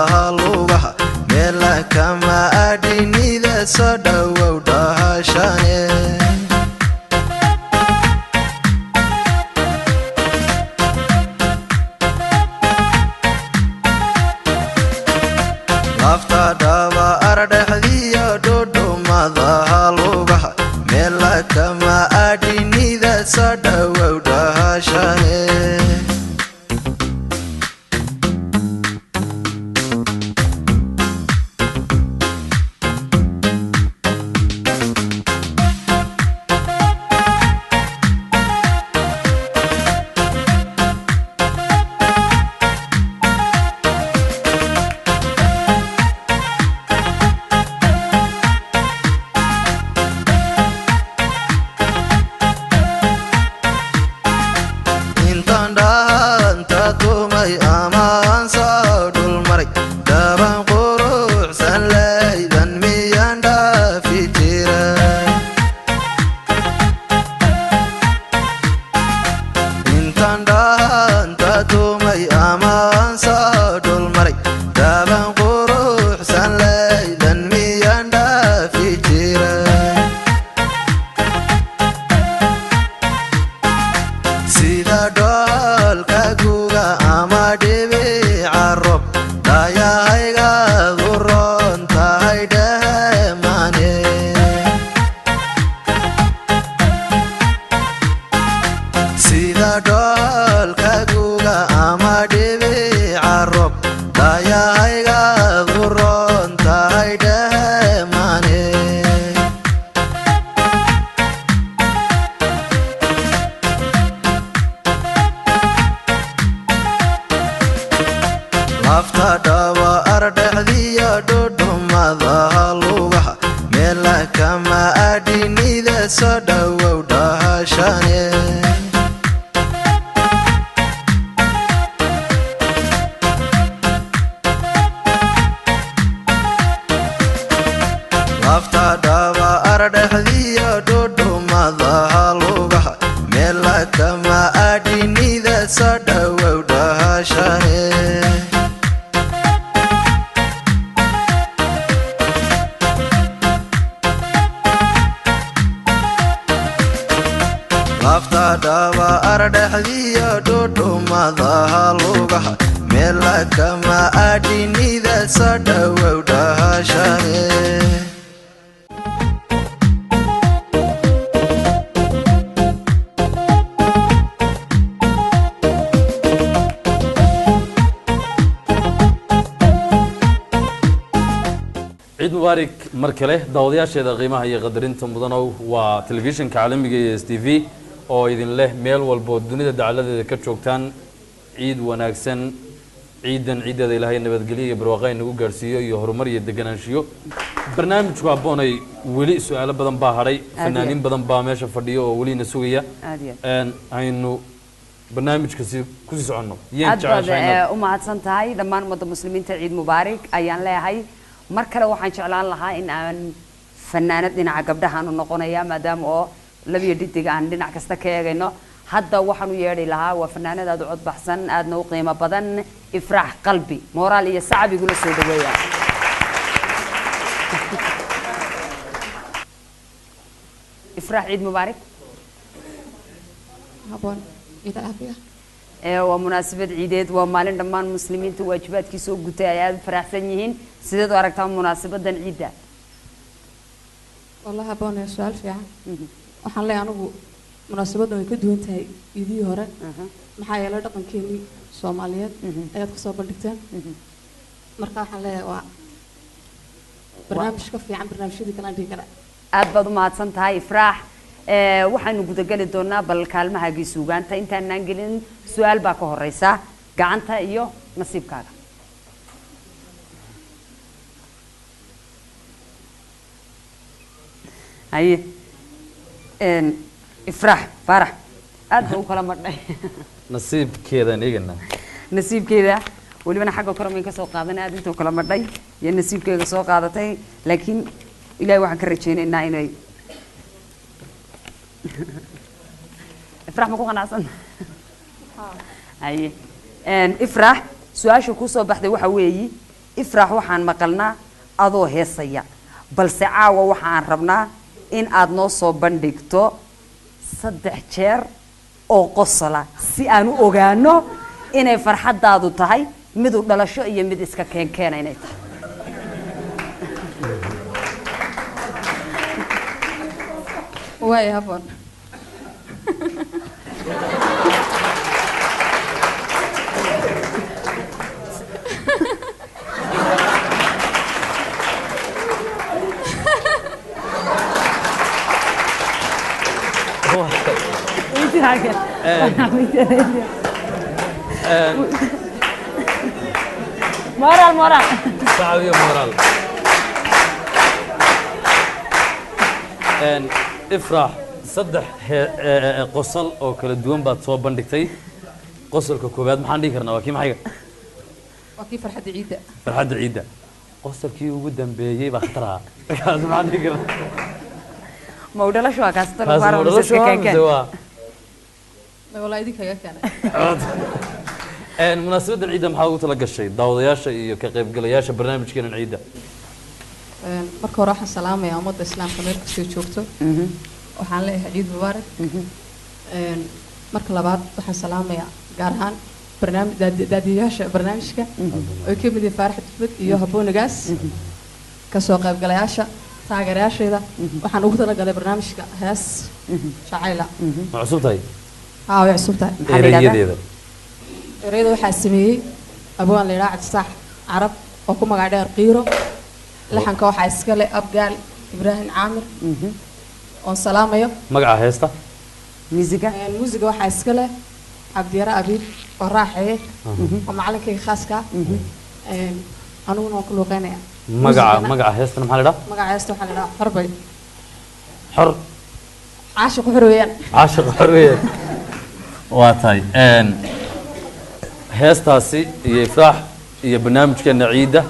Lugaha meela kama adhinida soo dhowow dhahashane. Lafta dhaba ardhexdiyo dhudhumadaha lugaha meela kama adhinida soo dhowow dhahashane. Intaan dhaanta tumay amaan soo dhul maray daban quruxsan leydan miyaan dhaafi jiray. Intaan dhaanta tumay amaan soo dhul maray daban quruxsan leydan miyaan dhaafi jiray. Sida dhoolka guga ama dhibica roob dhayahaygaadu roon tahay dheemane. Sida dhoolka guga ama dhibica roob dhayahaygaadu roon tahay dheemane. Lafta dhaba ardhexdiyo dhudhumadaha lugaha meela kama adhinida soo dhowow dhahashane. Lafta dhaba ardhexdiyo dhudhumadaha lugaha meela kama adhinida soo dhowow dhahashane. Lafta dhaba ardhexdiyo dhudhumadaha lugaha meela kama adhinida soo dhowow dhahashane. Ciid mubaarak mar kale daawadayaasheeda qiimaha iyo qadarinta mudanow. Waa telefishinka caalamiga iyo S T V oo idin leh meel walbo dunida dacaladeeda ka joogtaan ciid wanaagsan. Ciidan ciideeda Ilaahay nabadgelyo iyo barwaaqo ay nagu gaarsiiyo iyo horumar iyo deganaanshiyo. Barnaamijku habboonay, weli su-aalo badan baa hadhay, fanaaniin badan baa meesha fadhiya oo welina sugaya. Aad iyo Aynu barnaamijka si kusii soconno. Yeen aad baad jeceshahay inaad u mahadsan tahay. Dhammaan ummadda muslimiinta ciid mubaarak ayaan leeyahay. Mar kale waxaan jeclaan lahaa in aan fanaanad dhinaca gabdhahaan u noqonaya, maadaama oo labiyo dhidig aan dhinac kasta ka eegayno. Hadda waxaan u yeedhi lahaa waa fanaanad aad u cod baxsan, aadna u qiimo badan, Ifraax Qalbi. Mooraal iyo sacab igula soo dhaweeya. Ifraax, ciid mubaarak. Haboon, ciid caafiya. Waa munaasabad ciideed, waa maalin dhammaan muslimiinta waajibaadkii soo gutay ay aada u faraxsan yihiin. Sideed u aragtaa munaasabadan ciidda? Wallahi haboon, ee su-aal fiican. Waxaan leeyahay anigu munaasabaddan way ka duwan tahay ciidihii hore, maxaa yeelay dhaqankeenii Soomaaliyeed ayaad kusoo bandhigteen. Marka waxaan leeyahay waa barnaamij ka fiican barnaamijyadii kale aan dhihi karaa. Aad baad u mahadsan tahay Ifraax. Waxaynu gudageli doonaa bal kaalmahaagii suugaanta. Intaanaan gelin su-aal baa ka horeysa, gacanta iyo nasiibkaaga. Haye Ifraax Faarax, aad ba u kala madhay. Nasiibkeedaan eeganaa. Nasiibkeeda welibana xagga kore mayn ka soo qaadan. Aad intuu kala madhay iyo nasiibkeega soo qaadatay, laakiin Ilahay waxaan ka rajaynaynaa inay Ifraax ma ku qanacsan. Haye Ifraax, su-aasha kusoo baxday waxa weeyi Ifraax, waxaan maqalnaa adoo heesaya, balse caawa waxaan rabnaa in aad noo soo bandhigto 3 jeer oo qosola, si aan u ogaano inay farxaddaadu tahay mid u dhalasho iyo mid iska keenkeena inay tahay. Waay, haboon. Moral, moral. Sacab iyo moraal. Ifraax, 3 qosol oo kala duwan baad soo bandhigtay. Qosolka koowaad maxaan dhihi karnaa? Waa kii maxayga? Waa kii farxadda ciidda. Farxadda ciidda. Qosolkii ugu dambeeyey baa khatar ahaa, kaas maxaan dhihi karnaa? Ma u dhalasho waa kaas? Kaas ma dhalasho waa mise waa Walaa idinkaga keenay. Munaasabaddan ciidda maxaa ugu tala gashay daawadayaasha iyo ka qaybgalayaasha barnaamijkeenan ciidda? Marka hore waxaan salaamayaa ummadda islaamka meel kastay joogto, waxaan leeyahay ciid mubaarak. Marka labaad waxaan salaamayaa gaar ahaan barnaamij daadiyaasha barnaamijka oo ka mid yihiin Faarax Dufad iyo Haboonagaas, kasoo qaybgalayaasha, taageerayaashayda. Waxaan ugu talagalay barnaamijka hees jacayla. Ma cusub tahay? Haa, way cusub tahay. Maxaa la yidhahdaa? Erayadeeda? Ereyada waxaa sameeyey abwaan la yidhaha Cabdisaax Carab oo ku magac dheer Qiiro. Laxanka waxaa iska leh Abgaal Ibraahim Caamir oon salaamayo. Magaca heesta? Musiga? Muusiga waxaa iska leh Cabdiyare Abiib oo raaxeeye oo macalinkayga khaaska ah. Aniguna waan ku luuqeynaya. Magaca Muusigana- magaca heestana maxaa la idhaha? Magaca heesta waxaa la idhaha Xorbay. Xor. Caashiq xor weeyaan. Caashiq xor weeyaan, waa tahay. Heestaasi iyo Ifraax iyo barnaamijkeena ciidda.